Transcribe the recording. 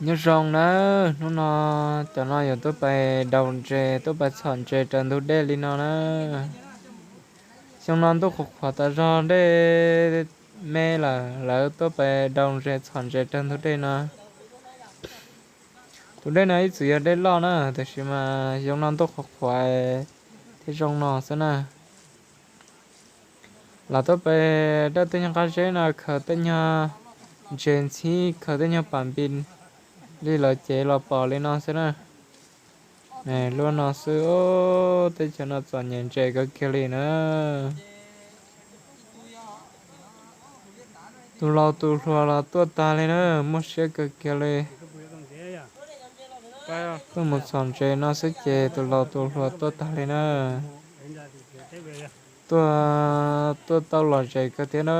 Nyob zoo na, hnub no cov no yuav tuaj pais daus ntses, tuaj pais txhom ntses raws ntug dej li no na. Xyoo no ntuj qhuav qhuav tas zog, dej me lawm, lawv tuaj pais daus ntses txhom ntses raws ntug dej no. Tus dej no ib txwm yog dej loj na, tiam sis mas xyoo no ntuj qhuav qhuav thiaj zoo no xwb na. Lawv tuaj pais dawj tej nyuag qab zeb no, khaws tej nyuag ntses ntxhib, khaws tej nyuag pam npis li lawv cev los pom li no xwb na. Luaj no xwb, teb chaws no txom nyem ntses kawg kiag li na. Tus laus tus hluas los tuaj tag li na, muaj siab kawg kiag li. Tuaj mus txhom ntses no xwb ces tus laus tus hluas tuaj tag li na. Tuaj, tuaj tau lom zem kawg thiab na.